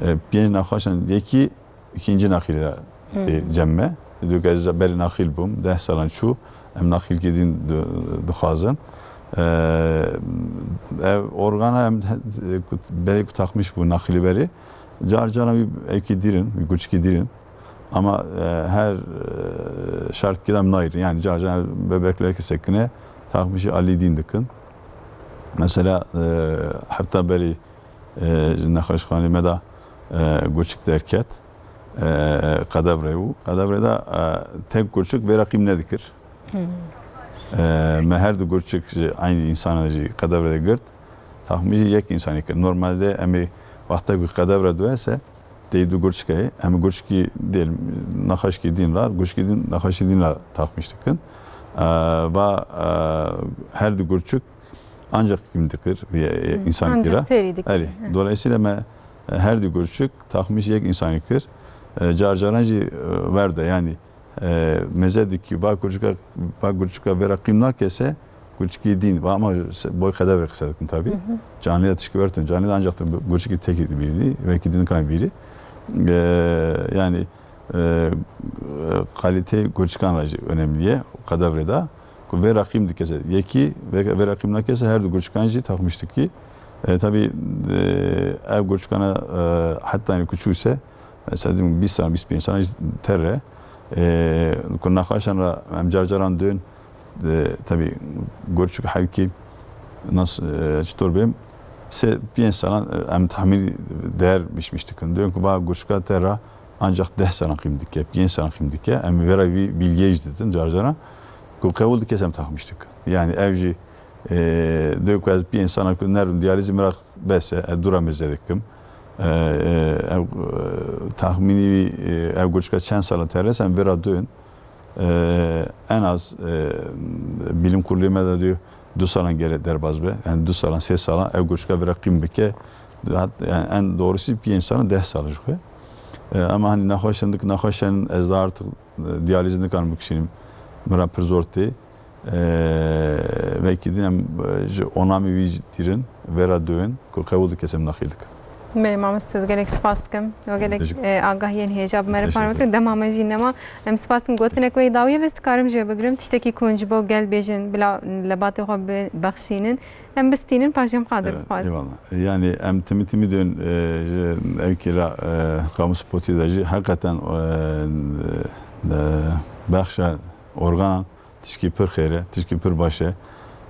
e, pênc naxaşan yekî ikinci naxîlê de Hmm. tê cem me. Digo ez berî naxîl bûm, deh salan çû, em naxîlkê din di-, dixwazin. Ee, ev organa em he-, ku, berê ku takmiş bû naxîlê berê, Car caran wî evkî dîrin, wî guçikî dîrin. Ama, e, her, e, şertkî de em nayrin. Yani car caran bebekler ki sekine takmışî alî dîn dikin. Mesela, e, hefta berî, e, ji nexweşxanê me de, e, guçik derket. E, qedevre û qedevre de, e, tek guçik vê reqîm nedikir. E, me her du guçik ji aynî insana jî qedevre de girt. Takmişî yek insanî kir. Normalde em ê wexta ku qedevre duhese, tê du guçikê, em guçikî dêl, naxaşkî din ra, guçikî din, naxaşkî din ra takmiş dikin. E, va, e, her du guçik ancak kim dikir, bir, e, Hı, insanî ancak kira. Terî dikir. Erê. Hı. Dolayısıyla me, e, her du guçik takmiş yek insanî kir. E, car caran jî, e, ver de, yani E, meze dikî, va kurçika, va kurçika vera qîm nakese, kurçikî dîn, va ama se-, boy qedevre qise dikim tabî. Hı hı. Canlî de tişkî wertin, canlî de ancak tu kurçikî tekî dibînî, belkî din kan bîrî. E, yani, e, kalite kurçikan ra jî önemli ye, qedevre de. Ku vera qîm dikese, yekî, ve-, vera qîm nakese, her du kurçikan jî takmiş dikî. E, tabî, e, ev kurçikana, e, heta yani kuçû ise, Mesela, diyelim, bîst sene, bîst pênc sene ji terre, e, ku nexaşan ra em car caran dön, e, tabii, gurçuk hevkî nas, e, çitor bêm, se pênc sene, e, em tahmîn değer biçmiş dikin. Dön ku va gurçuka terra ancak deh sene qîm dike, pênc sene qîm dike. Em vera vî bilgiye jî didin car caran. Ku qewul dike em tahmiş dikin. Yani ev jî, e, dön ku ez pênc sene ku nerim diyalîzî min ra bes e, ez dûra meze dikim. E, e, ev, e, tahmînî wî, e, ev gurçika çend sala terres em vê ra dûn. E, en az, e, bilim kurulê me de diyor, du salan gere derbaz be. Yani du salan, sê salan ev gurçika vê ra qîm bike. Hat-, yani en doğrusu pênc salan, deh sal ji xwe. E, ama hani nexweşin dik-, nexweşin ez de artık, e, diyalîz nikarim bikişînim. Min ra pir zor tê. E, vekî din em, e, ji onamî wî jî dîrin, vera dûn, ku qewil dike em nexîl dikin. Belê mamoste, ez gelek spas dikim. We gelek, Teşekkür. e, agahiyên hêja bi me re Teşekkür. parve kirin. Dema me jî nema. Em spas dikin. Gotinek wê dawiyê bes dikarim jê bigirim. Tiştekî ku hûn ji bo gel bêjin, bila lebatê xwe bibexşînin. Em bistînin, paşê em qadir Evet, bixwazin. eyvallah. Yani em timî timî dön, e, ji evkî ra, e, kamu spotî de jî hakikaten, e, e, bexşa organan Tişkî pir xêr e, tişkî pir baş e.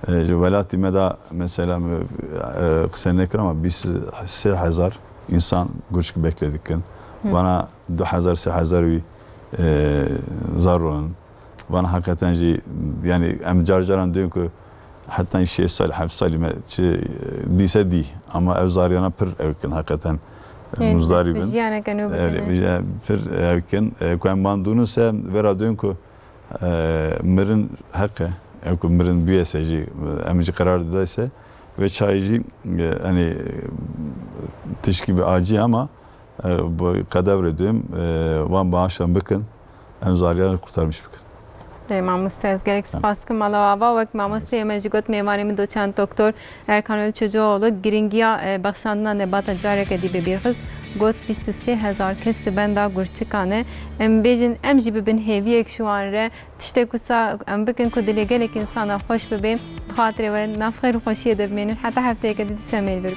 E, ji welatî me de mesela, e, qise nekir ama bîst sê hezar insan gurçik bekle dikin. Hı. Vana du hezar, sê hezar wî, e, zar ronin. Vana hakikaten jî, yani em car caran duyun ku heta şeş sal, heft salî me çi, e, dîse dî. Ama ev zariyana pir ew kin hakikaten, e, Evet, muzdarî bin. Jiyaneke nû Evet, bikine. Pir ew kin. E, ku em van dûnise vera duyun ku E, mirin heq e. Ew ku mirin bûye se jî, em jî qerar dida se, ve çayê jî, e, hani, tişkî bi acî ama, e, bu qedev re duyum, e, van maaşan bikin, em zariyan kurtarmış bikin. Ê, mamoste, ez gelek spas dikim. Mala ava, wek mamosteyê me jî got, mêvanê min doçent doktor Erkan Ölçücüoğlu giringiya, e, bexşandina nebata careke dî bi bîr xist. Got, bîst û sê hezar kes di benda gurçikan e. Em bêjin, em jî bibin hêviyek ji wan re. Tiştek wisa em bikin ku dilê gelek însana xweş bibe. Bi xatirê we, nav xêr û xweşiyê de bimênin. Heta hefteyeke dî dîsa mêl bir.